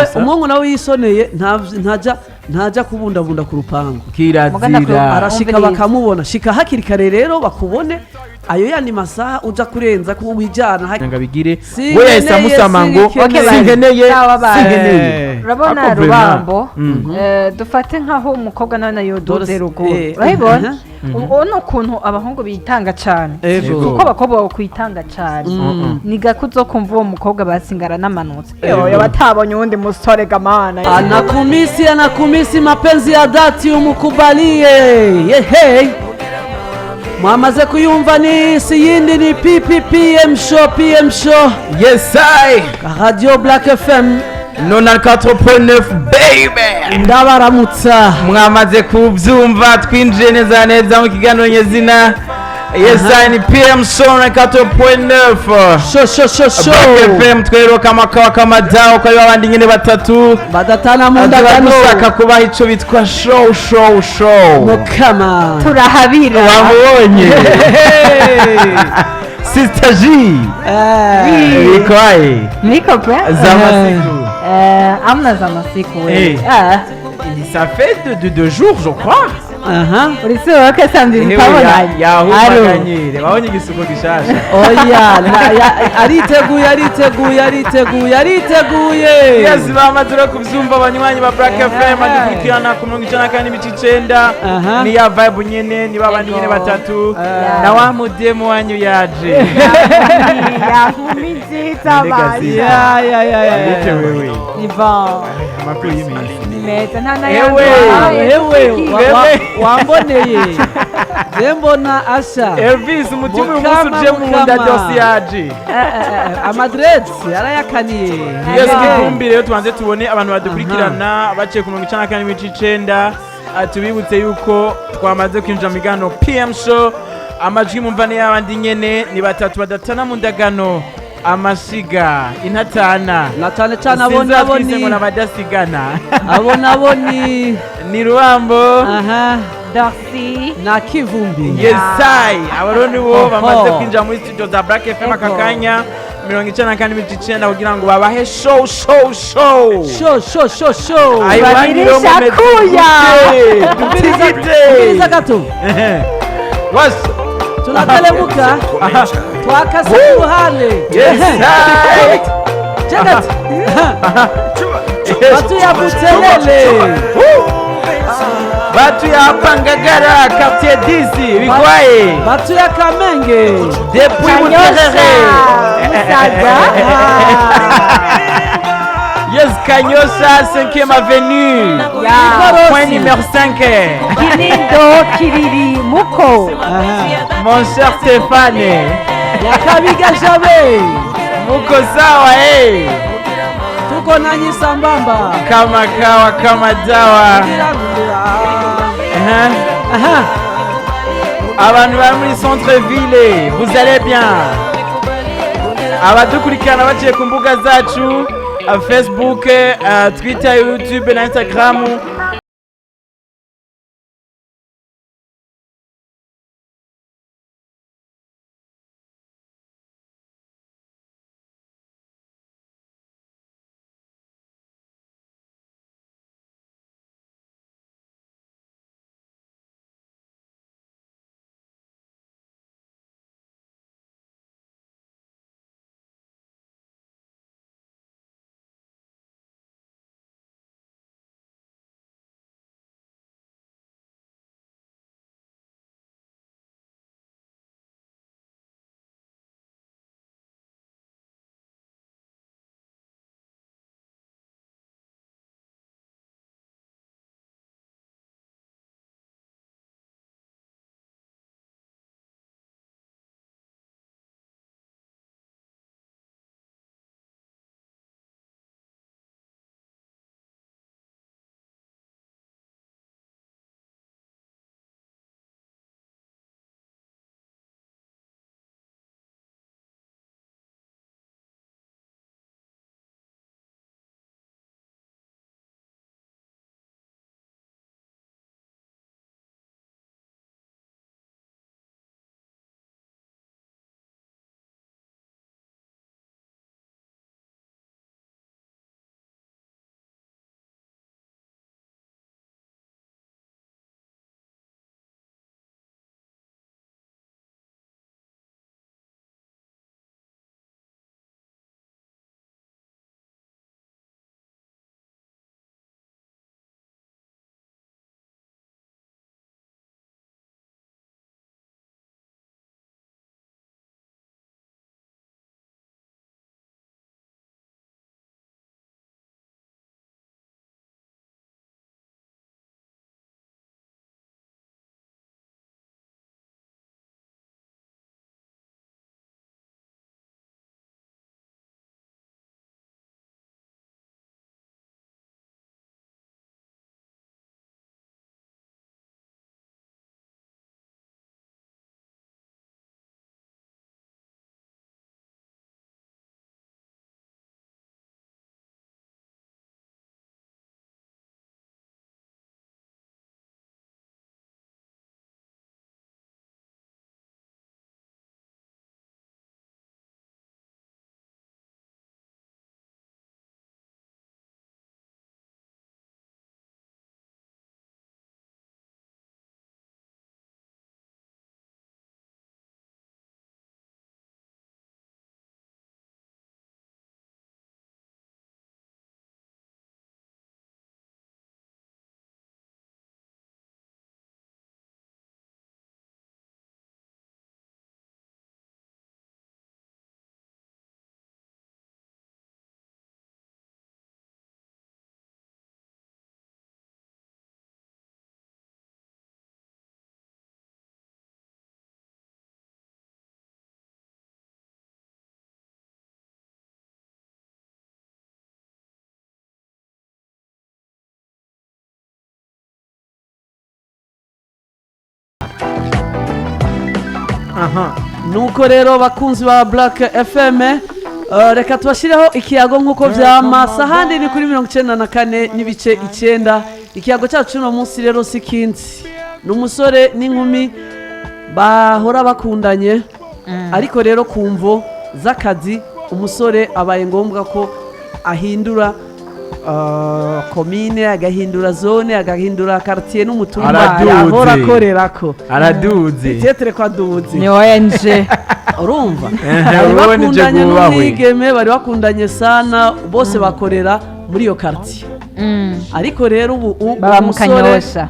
Nawe Gusa. umuhungu nawe yisoneye ntaja kubundabunda ku rupangu. Kirazira. Mugana Arashika Umviriza. bakamubona. Shika hakiri kare rero bakubone, ayo yandi masaha uja kurenza ko wijana Ngo abigire Sinkeneye, we yahise amusama ngo sinkeneye. sinkeneye, Sawa bae. sinkeneye. Urabona Ako Rubambo, vraiment. dufate nkaho umukobwa nawe yoduze Dore- ruguru, urabibona ubona ukuntu abahungu bitanga cyane, Ego. kuko abakobwa bakwitanga cyane. Ni gake uzokumva uwo mukobwa basingara n'amanutse yoyo batabonye uwundi musore gamana. Anakumisi, anakumisi mapenzi ya dhati, umukubalie. Yehe, mwamaze kuyumva, ni si yindi ni PPPM Show, PM Show. Yes I Radio Black FM. 94.9, baby. Ndabaramutsa. Mwamaze kubyumva, twinjiye neza neza mu kiganiro nyezina. Yes I, ni PM Show 94.9. Show, show, show, show. Black FM tweruka amakawa kamadao ko ari babandi nyine batatu badatana mu tuba ndagano. Dushaka kubaha ico bitwa show, show, show. Mukama. Turahabira. Wamubonye Sister G? Bikwaye? Niko bra. Zamasiku. Amna zamasiku we. Eh. Ah, Ça fait 2 jours, je crois. Aha. Uri wowe samedi Ewe, tutabonanye. yahumaganye, reba abonye igisuko gishasha. Oya, ariteguye, ariteguye, ariteguye, ariteguye. Yes, bamaze rero kubyumva, abanywanyi ba Black FM badukurikirana ku 94.9. Aha. Ni ya vibe nyene, ni babandi nyene batatu na wa mudemu wanyu yaje. Yankumi nziza. Mbega Baje. Ya, ya, ya, ya, Bite ya. wewe? Ni bon. Amakuru y'iminsi? Ni meza, nta Ewe. n'ayandi. Ewe, Wewe. wamboneye je mbona asha. Elvis, umutima uyu munsi Mukama, uje mu nda. Mukama. Dosi yaje. Amadreds yarayakaniye. Yes. Eh. Kivumbi rero, tubanze tubone abantu badukurikirana baciye ku 94.9. Tubibutse yuko twamaze kwinjira mu biganiro PM Show. Amajwi mumva ni y'abandi nyene, ni batatu badatana mu ndagano, amashiga intatana. Na cyane cyane abo Sinzi nabo twise ngo ni n'abadasigana. Abo nabo ni Ni Ruambo. Aha. Dorsi. Na Kivumbi. Yesai, abarundi bo Oho. bamaze kwinjira muri studio za Black FM aka Ego. kanya 94.9 kugira ngo babahe show, show, show. Show, show, show, show. Ayi, wanyu rero Badirisha mumeze kuya. gute? Dutigite. Umviriza gato. Was Tunatelemuka, twakase kuruhande. Yesai. Check it. Batu ya Butelele. Batu ya hapa Ngagara quartier 10, bikwaye? Batu ya Kamenge. Depuis Kanyosha. Buterere. Musaga. Yes, Kanyosha, 5e avenue. Ya. Point numéro 5. Kinindo Kiriri Muko. Aha. Mon cher Stéphane. Yakabiga Jabe. Muko sawa eh. Tuko nanyi sambamba. Kama kawa kama dawa. Hein? Aha. Abantu bari muri centre ville, vous allez bien? Abadukurikirana baciye ku mbuga zacu, Facebook, Twitter, YouTube na Instagram. Aha. Nuko rero bakunzi ba Black FM, reka tubashyireho ikiyago nk'uko vyama. Sahandi ni kuri 94.9. Ikiyago cyacu uno munsi rero si kindi, ni umusore n'inkumi bahora bakundanye, ariko rero ku mvo z'akazi umusore abaye ngombwa ko ahindura komine, agahindura zone, agahindura quartier n'umutumba Araduze. yahora akorerako. Araduze. Tetere ko aduze. Ni ONG. Urumva, Ehe, bari wowe nije bakundanye bwubahwe. n'umwigeme, bari bakundanye sana, bose bakorera muri iyo quartier, ariko rero ubu Baba mu umusore Kanyosha.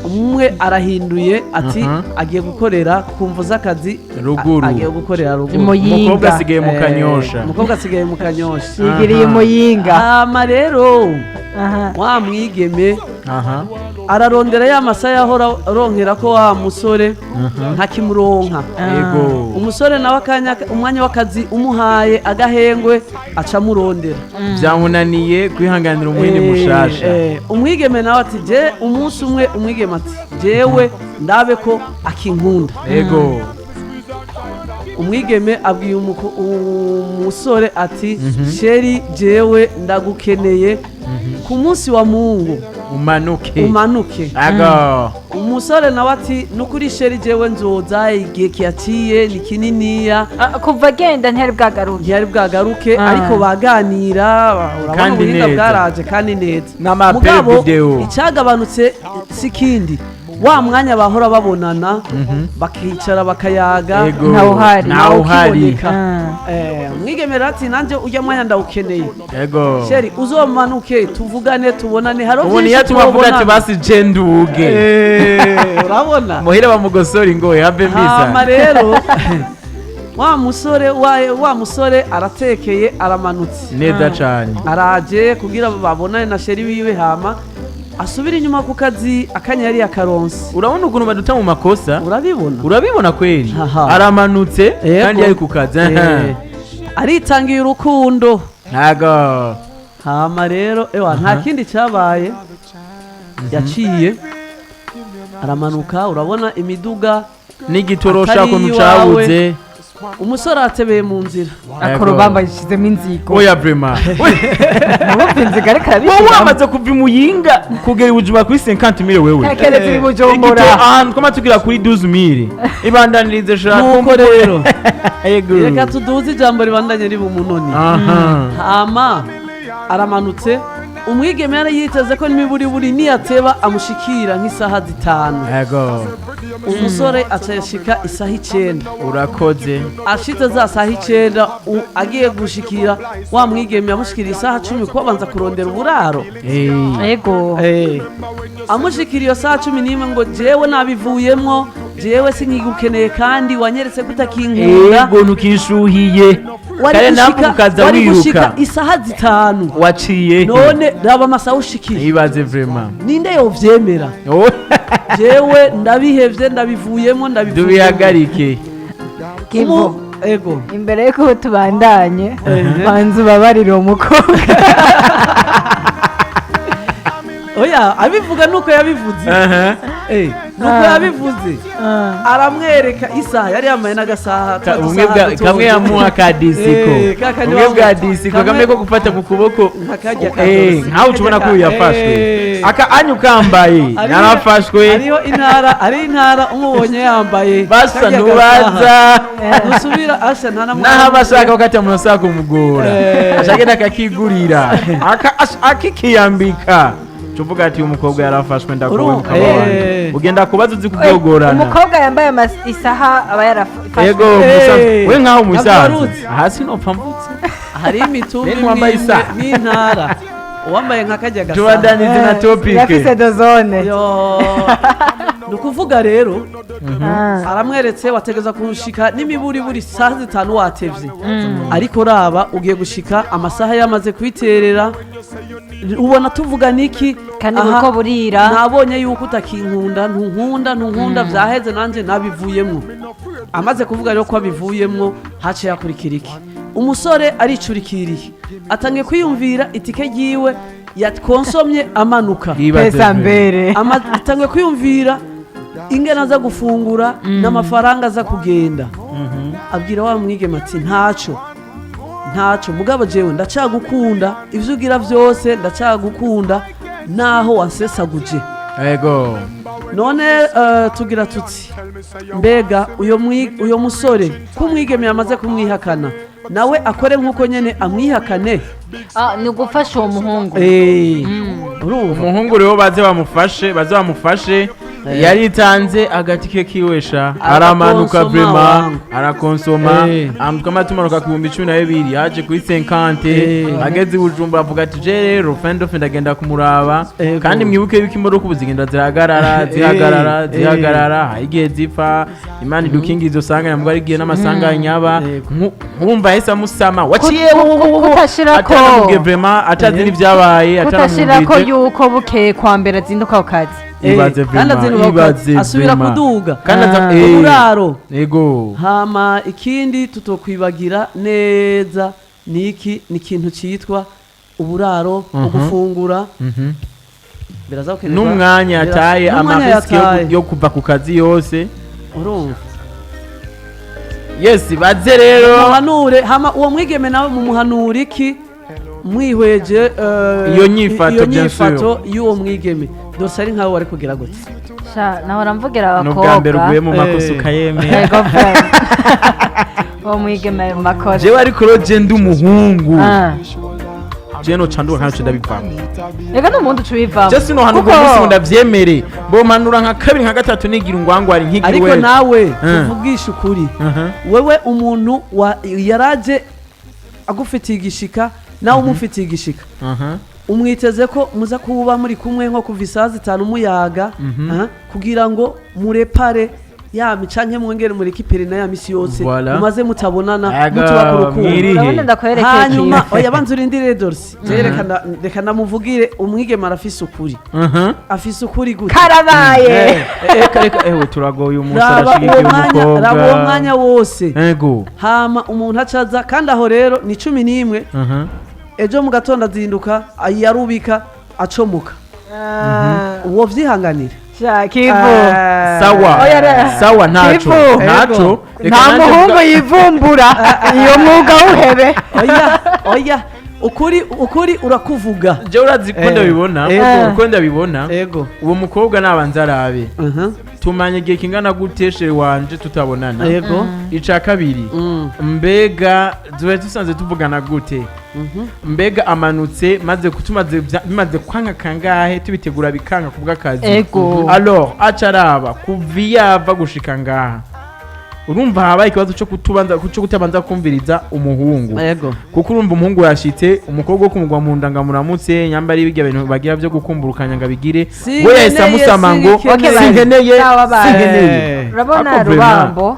umwe arahinduye ati Mhm. agiye gukorera ku mvu z'akazi, Ruguru. agiye gukorera ruguru. Muyinga. Umukobwa asigaye mu Kanyosha. Umukobwa asigaye mu Kanyosha. Yigiriye Muyinga. Hama rero Aha. wa mwigeme Aha. ararondera ya masaha yahora aronkera ko wa musore ntakimuronka. Yego. Umusore nawe akanya umwanya w'akazi umuhaye agahengwe aca amurondera. Byamunaniye kwihanganira umuhini mushasha. Umwigeme nawe ati je umunsi umwe, umwigeme ati jewe ndabe ko akinkunda. Yego. Umwigeme abwiye umusore ati chéri, jewe ndagukeneye ku munsi wa Mungu, umanuke. Umanuke. Ago. Umusore nawe ati nukuri chéri, jewe nzoza, igihe kiyaciye ni kininiya. Ah, kuva agenda ntiyari bwagaruke. Ntiyari bwagaruke. Ah. Ariko baganira, urabona Kandi ubuhinga neza. bwaraje kandi neza. N'ama Mugabo video. icyagabanutse si kindi, wa mwanya bahora babonana bakicara bakayaga, Yego. Ntawuhari. Ntawuhari. ntawukiboneka. Ah. Umwigeme rero ati nanjye ujya mwanya ndawukeneye. Yego. Chéri, uzomanuke tuvugane, tubonane, hariho Ubu niyo byinshi atuma avuga ati twobonana. basi je nduge. Urabona. Muhira bamugosora ingohe have Hama mbisa. rero wa musore aratekeye, aramanutse. Neza cane. Araje kugira babonane na chéri wiwe, hama asubira inyuma ku kazi akanya yari yakaronse. Urabona ukuntu baduta mu makosa. Urabibona. Urabibona kweri. Aha. Aramanutse Yego. kandi yari ku kazi. Aritangiye urukundo. Ntago. Hama rero ewa nta kindi cyabaye, yaciye aramanuka, urabona imiduga N'igitorosha atari ukuntu iwawe. cabuze. Umusore atebeye mu nzira. Akorobamba yishizemo inzigo. Oya vraiment. Urumva inzigo ariko Wowe arabishyiramo. wamaze kuva imuyinga kugera ibujuba kuri 50 mille wewe. Tekereza iri Bujumbura. Igito ahantu twama tugera kuri 12 mille. Ibandanirize shaka. Nuko rero Yego. reka tuduze ijambo ribandanye riba umunoni. Aha. Hama aramanutse, umwigeme yari yiteze ko n'imiburiburi niyateba amushikira nk'isaha 5. Yego. Umusore aca yashika isaha 9. Urakoze. Ashitse za saha 9, agiye gushikira wa mwigeme, yamushikira isaha 10 kuko abanza kurondera uburaro. Eh. Yego. Amushikira iyo saha 11 ngo jewe nabivuyemwo, jewe sinkigukeneye kandi wanyeretse ko utakinkunda. Yego, ntukishuhiye. Wari Kare nawe gushika, ukaza wari gushika wiruka. isaha 5. Waciye. None raba amasaha ushikiye. Ibaze vraiment. Ninde yovyemera? Oh. Jewe ndabihevye, ndabivuyemo, ndabivuyemo. Dubihagarike. Kivu. Ego. Imbere yuko tubandanye, Ehe. banza ubabarire uwo mukobwa. Oya, abivuga nuko yabivuze. Aha. Nuko yabivuze, aramwereka isaha yari yambaye n'agasaha, twa Bumwe dusaha bwa duto kamwe duto. yamuha ka disiko. Ka kandi Bumwe bwa disiko kamwe ko gufata ku kuboko. Nka karya ka dosi. Nkawe ucubona ko uyu yafashwe. Aka anyu kambaye. Narafashwe. Hariho intara, ari intara umubonye yambaye Basa karya ntubaza. gasaha. Ntusubira asha nta na Naho aba ashaka wakati amuntu kumugora. Ashaka akakigurira. Akikiyambika. Tuvuga ati uyu mukobwa yarafashwe, ndakuwe mukaba wanjye. Ugenda kubaza uzi kugogorana. Umukobwa yambaye isaha aba yarafashwe. Yego, musanzwe. We nkaho musanzwe. Ntabwo Hasi nopfa mvutse. Hari imitumba Nene imwe wambaye imwe isaha. n'intara uwambaye nka karya gasaha. Tubandanize na topic. Yafise dozone. Yo. Ni ukuvuga rero Ah. aramweretse wategeza kushika n'imiburiburi saha 5 watevye, ariko raba ugiye gushika amasaha yamaze kwiterera, ubona tuvuga niki? Kandi Aha, buriko burira. nabonye yuko utakinkunda, ntunkunda, ntunkunda, vyaheze, nanje nabivuyemwo. Amaze kuvuga rero ko abivuyemwo, haciye hakurikira iki? Umusore aricurikiriye, atangiye kwiyumvira itike ryiwe yakonsomye amanuka. Ibaze Pesa pe. mbere. Atangiye kwiyumvira Ingene aza gufungura n'amafaranga aza kugenda. Abwira wa mwigeme ati: "Ntaco, ntaco, mugabo jewe ndacagukunda, ivyo ugira vyose ndacagukunda naho wansesaguje." None tugira tuti: mbega uyo musore ko umwigeme yamaze kumwihakana, nawe akore nk'uko nyene amwihakane? Ah, ni ugufasha uwo muhungu. Urumva? Umuhungu rero baze bamufashe. Yaritanze agatike kiwesha, aramanuka. Arakonsoma Vraiment. Wangu. Arakonsoma. Amutwama tumanuka ku 12,000, yaje kuri 50. Ageze i Bujumbura avuga ati: "Je rero fin de fin ndagenda kumuraba." Kandi mwibuke yuko imodoka ubu zigenda zirahagarara, zihagarara, zihagarara, hari igihe zipfa. Imana idukinga izo sanganya, mbwo ari igihe n'amasanganya aba. Nkumva yahise amusama waciye Kutashirako ataramubwiye vraiment, atazi n'ivyabaye, kutashirako ataramwumvise. Yuko bukeye kwa mbere azinduka ku kazi. Ibaze Kandi vraiment, azinduka ku kazi, ibaze asubira vraiment. kuduga. Kandi aza Uburaro. Hama ikindi tutokwibagira neza ni iki? Ni ikintu cyitwa uburaro, ugufungura. Biraza gukenerwa. N'umwanya yataye, n'umwanya ama risques yataye. yo kuva ku kazi yose. Urumva? Yes, baze rero. Muhanure. Hama uwo mwigeme nawe mumuhanura iki, mwihweje Iyo nyifato, iyo bien nyifato y'uwo mwigeme? Dose ari nkawe, wari kugira gute? Sha, nahora mvugira Ni ubwa mbere abakobwa. uguye mu makosa ukayemera. Yego, vraiment. Uwo mwigeme mu makosa. Jewe ariko rero je ndi umuhungu, je noca nduka ntaco ndabivamo. Reka n'umundi uca ubivamo. Je sinohanuka Kuko- umunsi ngo ndavyemere, bomanura nka kabiri, nka gatatu, nigira ungwangwari nkigira Ariko uwejo. nawe tuvugishe ukuri, wewe umuntu wa yaraje agufitiye igishika, nawe umufitiye igishika, umwiteze ko muza kuba muri kumwe nko kuva isaha 5 muyaga, kugira ngo murepare ya canke mwongere murekipere na ya misi yose Voilà. mumaze mutabonana, Aga, mutuba ku rukundo. mwirihe. Urabona, ndakwerekeye Hanyuma ikintu. oya, banza urindire, Dorsi. Je reka ndamuvugire. Umwigeme arafise ukuri. Afise ukuri gute? Karabaye. Reka, reka, ewe turagoye umunsi. Raba uwo Arashigikiye mwanya, raba uwo umukobwa. mwanya wose. Hama umuntu acaza kandi aho rero ni 11. Ejo mu gatondo azinduka, yarubika, acomoka. Uwo vyihanganira? Sha, Kivu. Sawa. Oya, Sawa, ntaco. Kivu. Ntaco. Reka Nta nanje muhungu yivumbura iyo mwuga wuhebe. Oya, oya, ukuri, ukuri urakuvuga. Jewe urazi ko ndabibona, uko ndabibona, uwo mukobwa nabanza arabe: tumanye igihe kingana gute chéri wanje tutabonana? Ica kabiri, mbega tuba dusanzwe tuvugana gute? Mbega amanutse maze tumaze bimaze kwanka kangahe tubitegura bikanga kubw'akazi? Alors aca araba kuva iyo ava gushika ngaha. Urumva habaye ikibazo cyo kutubanza, cyo kutabanza kumviriza umuhungu. Kuko urumva umuhungu yashitse, umukobwa wo kumugwa mu nda ngo amuramutse, nyambara ibijya bintu bagira byo gukumburukanya ngo abigire, we yahise amusama ngo Sinkeneye. "Sinkeneye, Sawa, bye. sinkeneye." Urabona, Ako vraiment. Rubambo,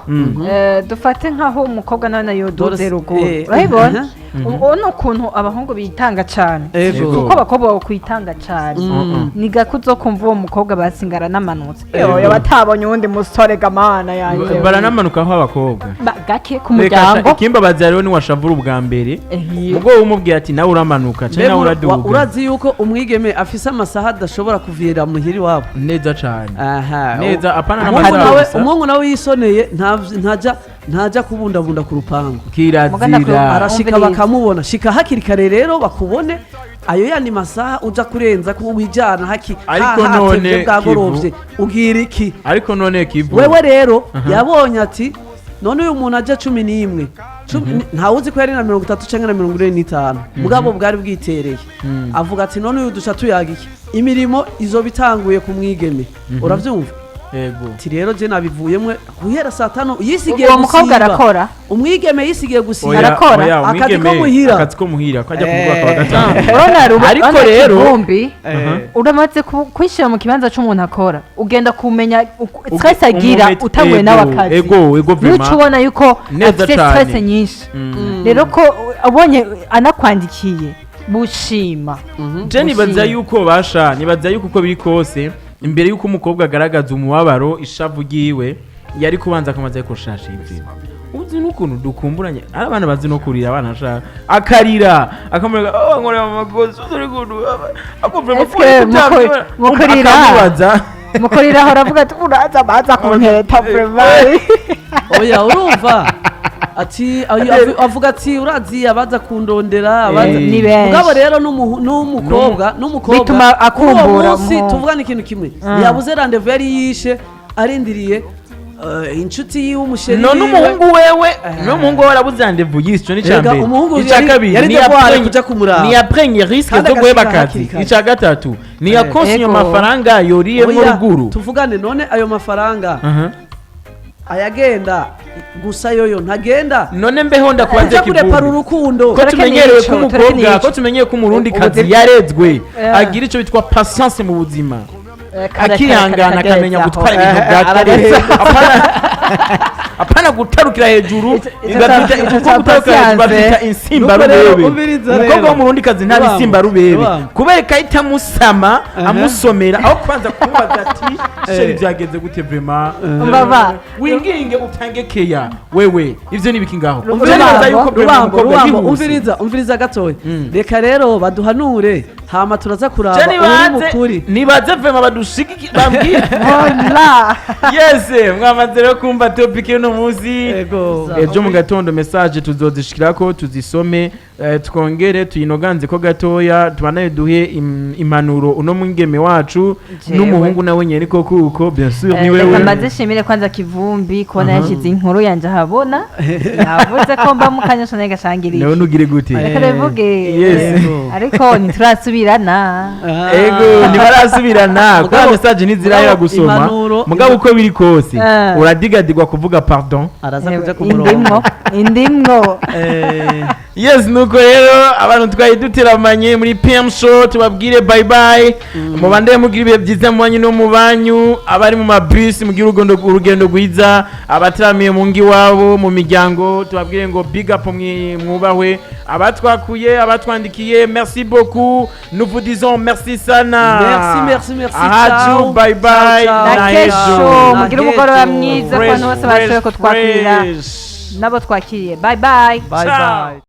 dufate nk'aho umukobwa nawe yoduze ruguru, urabibona? Ubona ukuntu abahungu bitanga cyane? Kuko abakobwa bakwitanga cyane, ni gake uzokumva uwo mukobwa basingara n'amanutse. Yoyo batabonye uwundi musore gamana yanjye. Baranamanukaho abakobwa. Gake ku Reka sha, muryango. ikimbabaza rero niwashavura ubwa mbere, ubwo umubwiye ati nawe uramanuka cyangwa nawe uraduga. Urazi yuko umwigeme afise amasaha adashobora kuvira muhira iwabo? Neza cane. Aha. Neza, apana Umuhungu n'amasaha nawe, gusa. umuhungu nawe yisoneye ntaja kubundabunda ku rupangu. Kirazira. Arashika Umviriza. bakamubona. Shika hakiri kare rero bakubone. Ayo yandi masaha uja kurenza ko wijana haki Ariko hahatevye, none, bwagorovye, ugira iki? Ariko none Kivu, Wewe rero yabonye ati: "None uyu muntu aje 11, ntawuzi ko yari na 30 canke na 45, mugabo bwari bwitereye." Avuga ati: "None uyu duca tuyaga iki? Imirimo izoba itanguye ku mwigeme." Uravyumva? Yego. Ati: "Rero je nabivuyemwe guhera saa 5." Yisigiye Uwo mukobwa gusiba. arakora? Umwigeme yisigiye gusiba. Oya, Arakora? oya, Akazi ko umwigeme, muhira. Akazi ko muhira ko ajya kumugwa kwa gatanu. Urabona Ariko urabona rero- Kivumbi, uramaze kwishyira mu kibanza c'umuntu akora, ugenda kumenya stress agira utanguye nawe akazi. Ego, Nuca vraiment. ubona yuko Neza afite cane. stress nyinshi. Rero ko ubonye anakwandikiye, bushima. Je nibaza Gushima. yuko basha, nibaza yuko uko biri kose, imbere yuko umukobwa agaragaza umubabaro, ishavu ryiwe, yari kubanza akamaze ariko shasha ivyo uzi n'ukuntu dukumburanye, ari abana bazi no kurira, abana sha akarira akamureka: "Oh, nkorera amakosa, uzi ukuntu ako vraiment Eske mukurira? Akamubaza. Mukorera aravuga ati uraza baza kuntereta vraiment. Oya, urumva ati avuga ati urazi abaza kundondera, abaza Ni benshi. Mugabo rero n'umukobwa Bituma akumbura uwo munsi. umuhungu. Tuvugane ikintu kimwe, yabuze rendez-vous yari yishe arindiriye inshuti yiwe, umu chéri None wiwe. umuhungu wewe, n'umuhungu wewe arabuze rendez-vous yishe, ni Erega mbere. umuhungu Icya kabiri, yari ni devoir kuja kumuraba. Ntiyaprend risque Kandi zo guheba agashika akazi. hakiri kare. Icya gatatu, ntiyakonsinye amafaranga yoriyemo Oya, ruguru. Tuvugane none ayo mafaranga ayagenda gusa, yoyo ntagenda None mbeho ndakubaze, kuja kurepara Kivumbi, urukundo. ko Tureke tumenyereye n'ico, ko tureke umukobwa, n'ico. ko tumenyeye ko umurundi kazi yarezwe agira ico bitwa patience mu buzima, akihangana, akamenya gutwara ibintu bwa kare, apana gutarukira hejuru. Ico Kuko ca gutarukira hejuru patience. bavyita insimba Nuko rero, rubebe. umviriza Umukobwa rero. w'umurundi kazi nta Rubambo, bisimba rubebe, Rubambo. kubera ko ahita amusama amusomera aho kubanza kumubaza ati chéri, byagenze gute vraiment? Mbaba. Winginge utange keya wewe, ivyo ni ibiki ngaho? Rubambo. Je nibaza yuko vraiment Rubambo, umukobwa Rubambo, yihuse. umviriza, umviriza gatoya. Reka rero baduhanure, hama turaza kuraba Je uri nibaze mukuri. Nibaze vraiment badushigiki bambwire. Hola. Yes, mwamaze rero kumva topic y'uno munsi. Ego. Ejo mu gatondo message tuzozishikirako tuzisome, twongere tuyinoganze ko gatoya, tubanaye duhe impanuro uno mwingeme wacu. Jewe. N'umuhungu nawe nyene ko kuko bien sûr ni Reka wewe. mbaze shimire kwanza Kivumbi kubona yashyize inkuru yanjye ahabona, yavuze ko mba mu kanyosha nawe gashangiriye. Nawe ntugire gute. Reka bivuge. Yes. Ego. Ariko ntiturasubirana. Ego, ntibarasubirana kuko message ntizirahera Mugabo, gusoma. Mugabo uko biri kose uradigadigwa kuvuga pardon. Araza kuja ku Indimwo murongo. indimwo. Yes, nuko rero abantu twari duteramanye muri PM Show, tubabwire bye bye, mubandeye mugira ibihe byiza mu banyu no mu banyu, abari mu mabisi mugire urugendo rwiza, abateramiye mu ngo iwabo mu miryango tubabwire ngo big up, mwubahwe, abatwakuye, abatwandikiye, merci beaucoup, nous vous disons merci sana. Merci, merci, merci. Ahacu. Ciao. Bye bye. Ciao, ciao. Na Na kesho ejo. mugire umugoroba mwiza ku Fresh, bantu bose bashoboye fresh, kutwakira fresh. nabo twakiriye. Bye bye. Bye Ciao. bye.